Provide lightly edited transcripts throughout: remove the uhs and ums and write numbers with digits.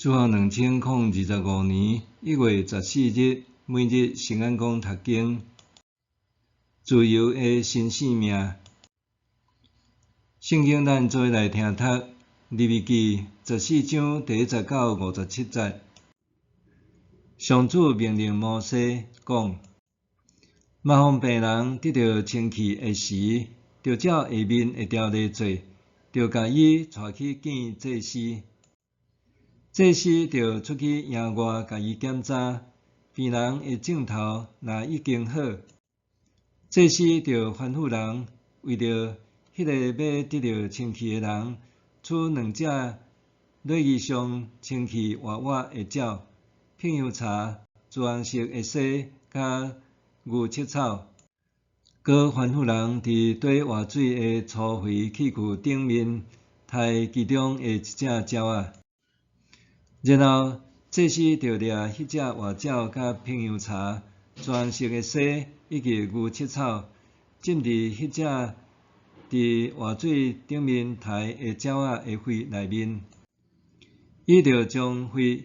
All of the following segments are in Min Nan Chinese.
主後2025年1月14日，每日聖安講讀經，自由的新生命。聖經咱做伙來聽讀《利未記》14章第1節到57節。上主命令摩西講：麻風病人得著清氣的時，著照下面的條例做，著共伊帶去見祭司。祭司著出去營外共伊檢查，病人的症頭若已經好，祭司著吩咐人為著彼个欲得著清氣的人，取兩隻禮儀上清氣活活的鳥，遍香柴、朱紅色的紗佮牛膝草，閣吩咐人佇綴活水的粗肥器具頂面刣其中的一隻鳥仔。然後祭司就掠彼隻活鳥佮遍香柴、朱紅色的紗以及牛膝草，浸佇彼隻佇活水頂面刣的鳥仔的血內面。伊就將血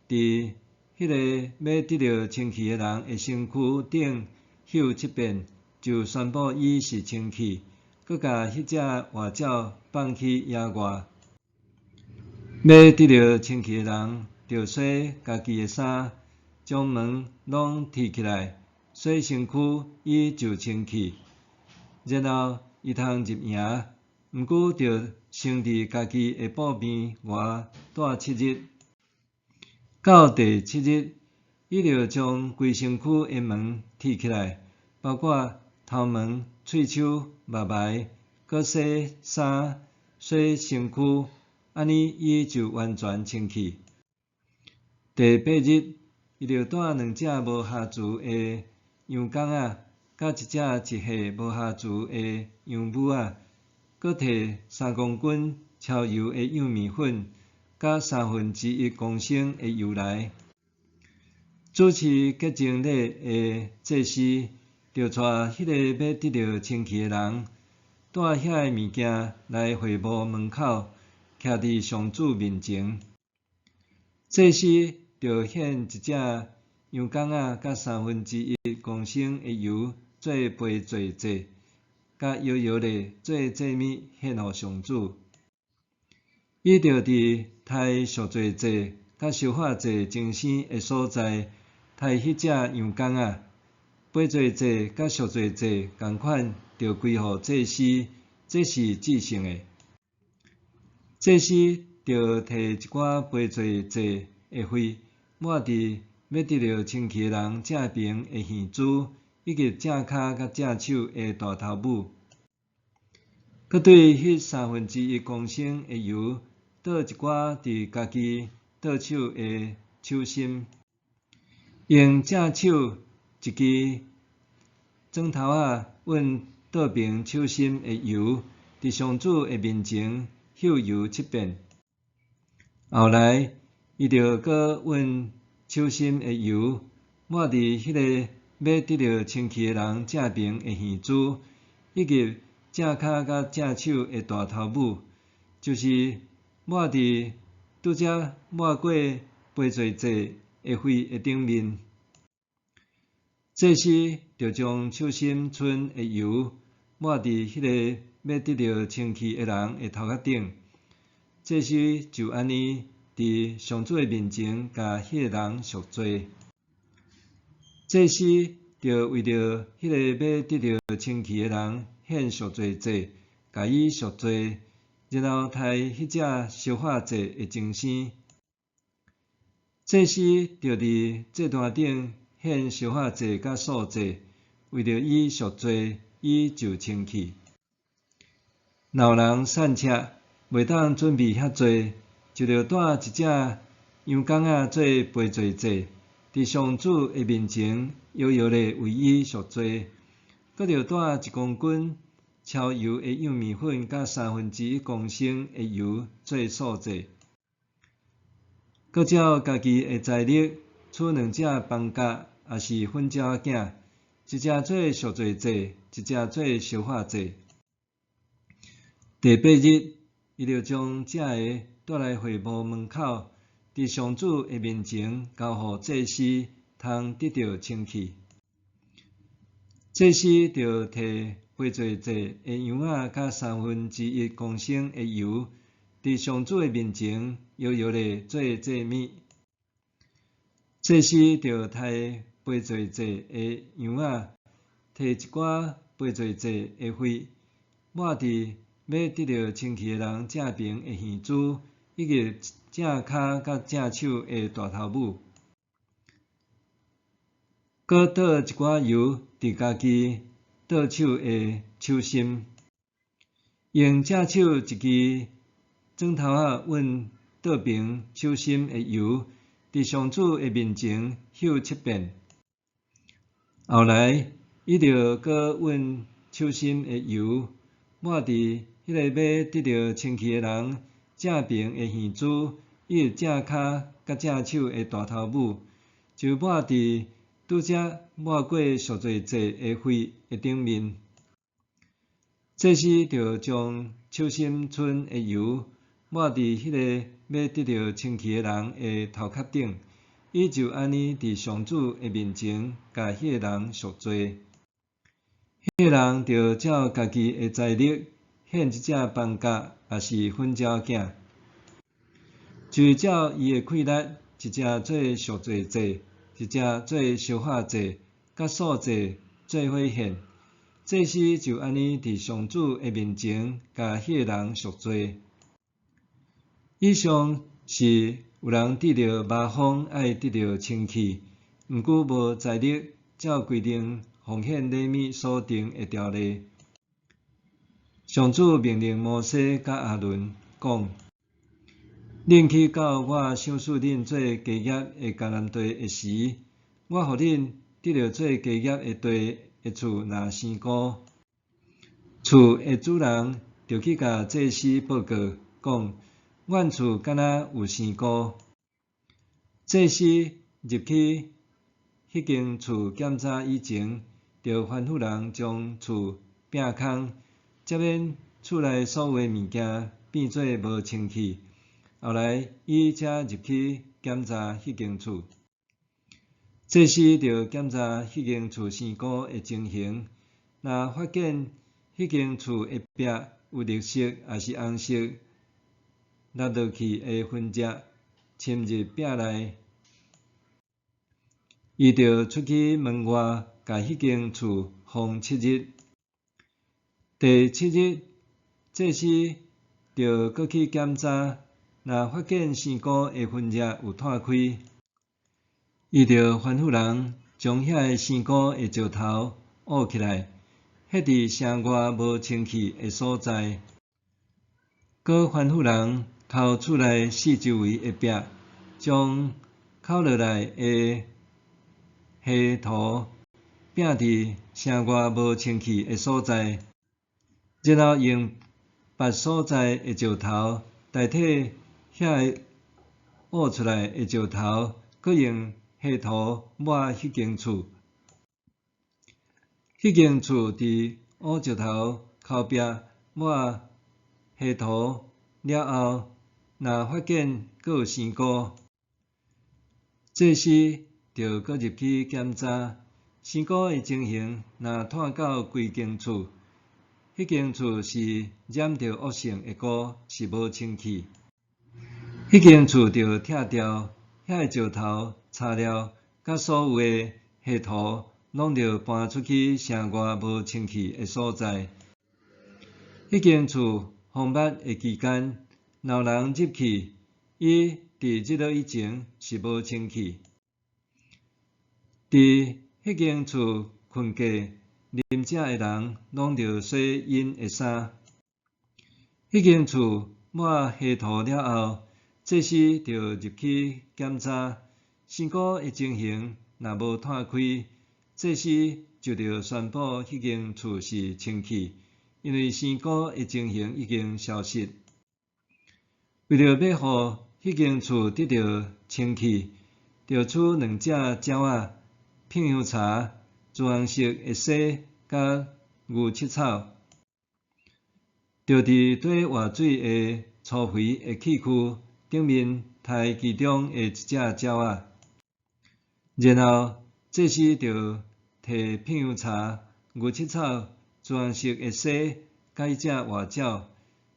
佇彼个欲得著清氣的人的身軀頂嗅七遍，就宣布伊是清氣，閣共彼隻活鳥放去野外。欲得著清氣的人，著洗家己的衫，將毛攏剃起來，洗身軀，伊就清氣。然後伊通入營，毋過著先佇家己的布邊外蹛7日。到第七日，伊著將規身軀的毛剃起來，包括頭毛、喙鬚、目眉，閣洗衫、洗身軀。按呢，伊就完全清氣。第八日，伊著帶兩隻無瑕疵的羊公仔，佮一隻一歲無瑕疵的羊母仔，閣提3公斤超油的幼麵粉，佮1/3公升的油來。主持潔淨禮的祭司，著帶彼个欲得著清氣的人，帶遐个物件來會幕門口，徛佇上主面前。祭司著獻一隻羊公仔，佮1/3公升的油做賠罪祭，佮搖搖咧做祭物獻予上主。伊著佇刣贖罪祭佮燒化祭精牲的所在，刣彼隻羊公仔。賠罪祭佮贖罪祭仝款，著歸予祭司，這是至聖的。祭司著提一寡賠罪祭的血，抹佇欲得著清氣的人正爿的耳珠，以及正跤佮正手的大頭拇。閣對彼1/3公升的油，倒一寡佇家己倒手的手心，用正手一支指頭仔勻倒爿手心的油，佇上主的面前嗅油七遍。後來，伊就閣勻手心的油，抹佇彼個欲得著清氣的人正爿的耳珠，以及正跤佮正手的大頭拇，就是抹佇拄才抹過賠罪祭的血的頂面。祭司就將手心賰的油抹佇彼个欲得著清氣的人的頭殼頂，祭司就按呢佇上主的面前，共彼个人贖罪。祭司就為著彼个欲得著清氣的人獻贖罪祭，共伊贖罪，然後刣彼隻燒化祭的精牲。祭司就佇祭壇頂獻燒化祭佮素祭，為著伊贖罪，伊就清氣。若有人散赤，袂當準備遐濟，就著帶一隻羊公仔做賠罪祭，佇上主的面前搖搖咧為伊贖罪，閣著帶1公斤超油的幼麵粉佮1/3公升的油做素祭，閣照家己的財力取兩隻斑鴿，抑是粉鳥仔囝，一隻做贖罪祭，一隻做燒化祭。第八日，伊就將這个帶來會幕門口，佇上主的面前交予祭司，通得著清氣。祭司著提賠罪祭的羊仔佮1/3公升的油，佇上主的面前搖搖咧做祭物。祭司著刣賠罪祭的羊仔，提一寡賠罪祭的血，抹佇欲得著清氣的人正爿的耳珠，以及正跤佮正手的大頭拇。閣倒一寡油佇家己倒手的手心，用正手一支指頭仔勻倒爿手心的油，佇上主的面前嗅七遍。後來，伊就閣勻手心的油，抹佇彼个欲得著清氣的人正爿的耳珠，以及正跤佮正手的大頭拇，就抹佇拄才抹過贖罪祭的血的頂面。祭司就將手心賰的油抹佇彼个欲得著清氣的人的頭殼頂，伊就按呢佇上主的面前，共彼个人贖罪。彼个人著照家己的財力獻一隻斑鴿，抑是粉鳥囝，就是照伊的氣力，一隻做贖罪祭，一隻做燒化祭，佮素祭做伙獻。祭司就按呢佇上主的面前，共彼个人贖罪。以上是有人得著麻風愛得著清氣，毋過無財力照規定奉獻禮物所定的條例。上主命令摩西佮亞倫講：恁去到我賞賜恁做家業的迦南地的時，我予恁得著做家業的地的厝若生菇，厝的主人著去共祭司報告，講：阮厝敢若有生菇。祭司入去彼間厝檢查以前，著吩咐人將厝摒空，才免厝內所有的物件變做無清氣。後來，伊才入去檢查彼間厝。祭司著檢查彼間厝生菇的情形，若發現彼間厝的壁有綠色抑是紅色落落去的痕跡侵入壁內，伊著出去門外，共彼間厝封七日。第七日，祭司著閣去檢查，若發現生菇的痕跡有湠開，伊著吩咐人將遐个生菇的石頭挖起來，彼佇城外無清氣的所在。閣吩咐人摳厝內四周圍的壁，將摳落來的灰土摒佇城外無清氣的所在，然後用別所在的石頭代替遐个挖出來的石頭，閣用灰土抹彼間厝。彼間厝佇挖石頭摳壁抹灰土了後，若發現閣有生菇，祭司著閣入去檢查生菇的情形，若湠到規間厝，彼間厝是染著惡性的菇，是無清氣。彼間厝著拆掉，遐个石頭、柴料，佮所有的灰土，攏著搬出去城外無清氣的所在。彼間厝封密的期間，若有人入去，伊佇日落以前是無清氣。佇彼間厝睏過、啉食的人，攏著洗𪜶的衫。彼間厝抹灰土了後，祭司著入去檢查生菇的情形，若無湠開，祭司就著宣布彼間厝是清氣，因為生菇的情形已經消失。為著欲予彼間厝得著清氣，著取兩隻鳥仔、遍香柴、朱紅色的紗佮牛膝草，著佇綴活水的粗肥的器具頂面刣其中的一隻鳥仔。然後祭司就提片油柴、牛膝草、朱紅色的紗，佮彼隻活鳥，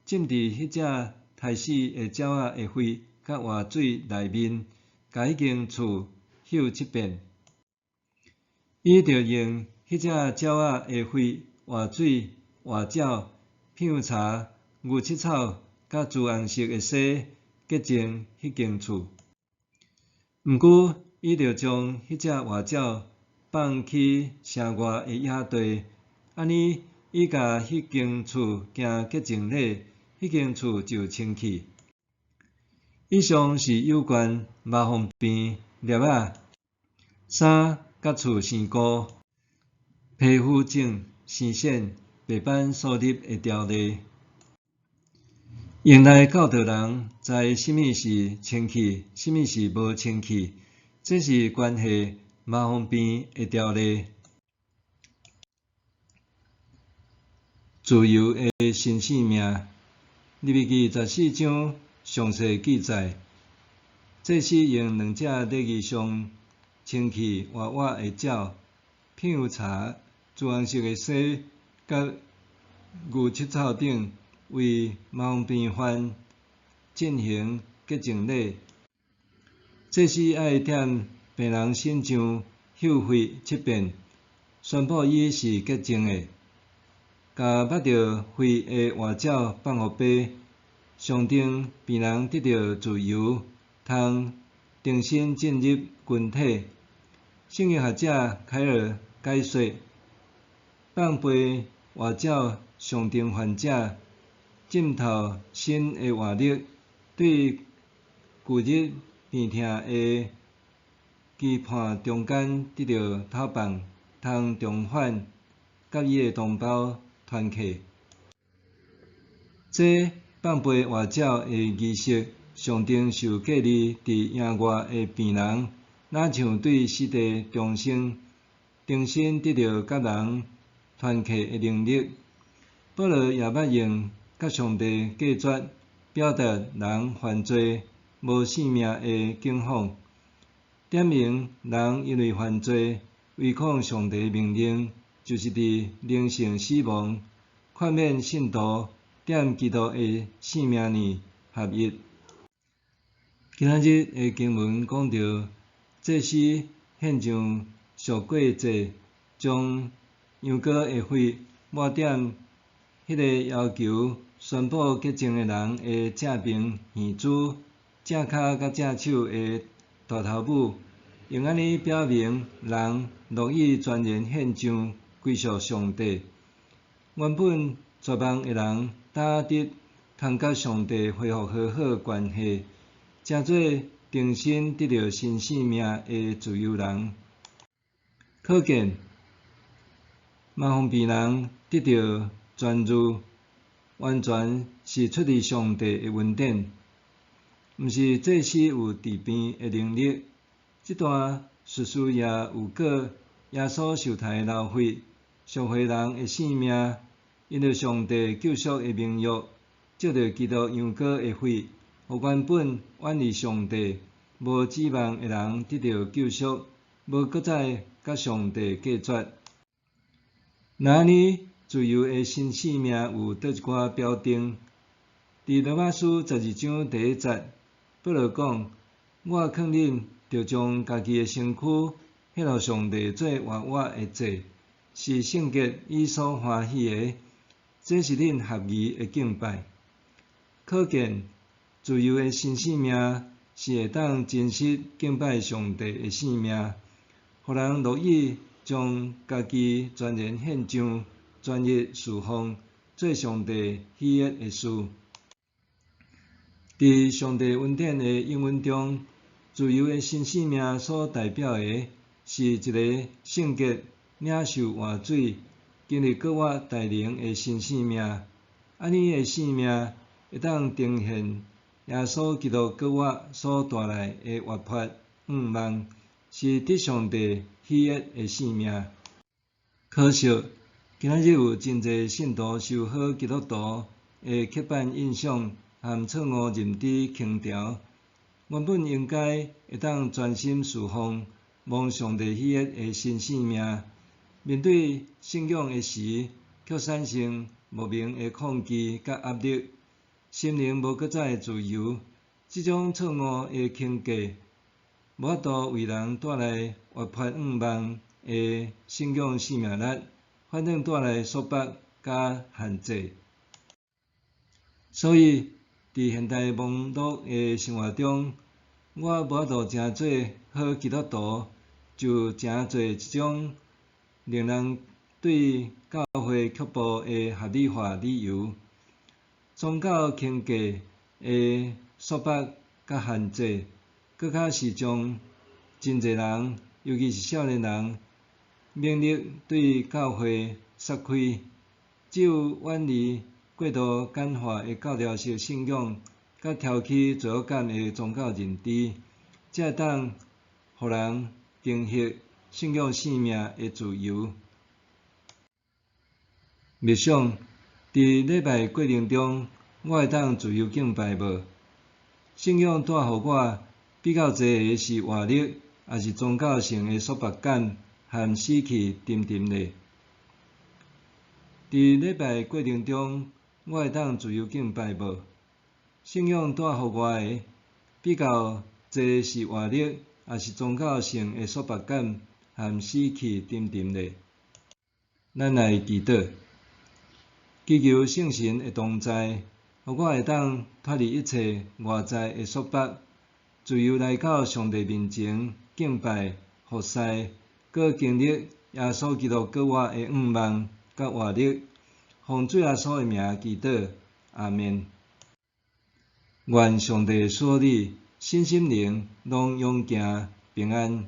浸佇彼隻刣死的鳥仔的血佮活水內面，共彼間厝嗅七遍。伊就用彼隻鳥仔的血、活水、活鳥、片油柴、牛膝草佮朱紅色的紗潔淨彼間厝。毋過，伊著將彼隻活鳥放去城外的野地，按呢，伊共彼間厝行潔淨禮，彼間厝就清氣。以上是有關麻風病、粒仔、衫佮厝生菇、皮膚症、生癬、白斑所立的條例，用來教導人知啥物是清氣，啥物是無清氣。這是關係麻風病的條例。自由的新生命，利未記14章詳細記載，祭司用兩隻禮儀上清氣活活的鳥、片油柴、朱紅色的紗，佮牛膝草等，為麻風病患進行潔淨禮。祭司愛踮病人身上嗅血七遍，宣布伊是潔淨的。共捌著血的活鳥放予爸，象徵病人得著自由，通重新進入群體。聖經學者凱爾解說，放飛活鳥象徵患者浸透新的活力，對舊日病痛的期盼中間得著透放，通重返佮伊的同胞團契。這放飛活鳥的儀式，象徵受隔離佇營外的病人，若像對死地重生，重新得著佮人團契的能力。保羅也捌用佮上帝隔絕，表達人犯罪無性命的境況，點明人因為犯罪違抗上帝命令，就是佇靈性死亡，勸勉信徒踮基督的性命內合一。今仔日的經文講到，祭司獻上贖過祭，將羊羔的血抹踮彼個要求宣布潔淨的人的正爿耳珠、正跤佮正手的大頭拇，用按呢表明人樂意全然獻上歸屬上帝。原本絕望的人，焦得通佮上帝恢復和好關係，成做重新得著新生命的自由人。可見麻風病人得著痊癒，完全是出自上帝的恩典，毋是祭司有治病的能力。這段敘事也有告耶穌受刣流血，贖回人的性命，因著上帝救贖的盟約，藉著基督羊羔的血，予原本遠離上帝、無指望的人得著救贖，無閣再佮上帝隔絕。若按呢，自由的新生命有佗一寡表徵？佇羅馬書12章第一節，保羅講：我勸恁，著將家己的身軀獻予上帝做活活的祭，是聖潔伊所歡喜的，這是恁合宜的敬拜。可見，自由的新生命是會當真實敬拜上帝的生命，予人樂意將家己全然獻上，專一事奉，做上帝喜悅的事。佇上帝恩典的應允中，自由的新生命所代表的，是一個聖潔、領受活水、經歷復活大能的新生命。按呢的生命會當呈現耶穌基督復活所帶來的活潑向望，是得上帝喜悅的生命。可惜，今仔日有真濟信徒受好基督徒的刻板印象和錯誤認知輕佻，原本應該會當專心事奉、蒙上帝喜悅的新生命，面對信仰的時，卻產生莫名的抗拒佮壓力，心靈無閣再自由。這種錯誤的框架，無法度為人帶來活潑向望的信仰生命力，反轉帶來束縛佮限制。所以，佇現代忙碌的生活中，我無法度成做好基督徒，就成做一種令人對教會卻步的合理化理由。宗教框架的束縛佮限制，閣較是將真濟人，尤其是少年人，勉力對教會捒開。只有遠離過度簡化的教條式信仰，佮挑起罪惡感的宗教認知，才會當予人珍惜信仰生命的自由。默想，佇禮拜過程中，我會當自由敬拜無？信仰帶予我比較濟的是活力，抑是宗教性的束縛感和死氣沉沉咧？佇禮拜過程中，我會當自由敬拜無？信仰帶予我的比較濟是活力，抑是宗教性的束縛感和死氣沉沉咧？咱來祈禱，祈求聖神的同在，予我會當脫離一切外在的束縛，自由來到上帝面前敬拜、服侍，閣經歷耶穌基督給我的向望佮活力。奉主耶穌的名祈禱，阿們。願上帝賜予你身心靈攏勇健平安。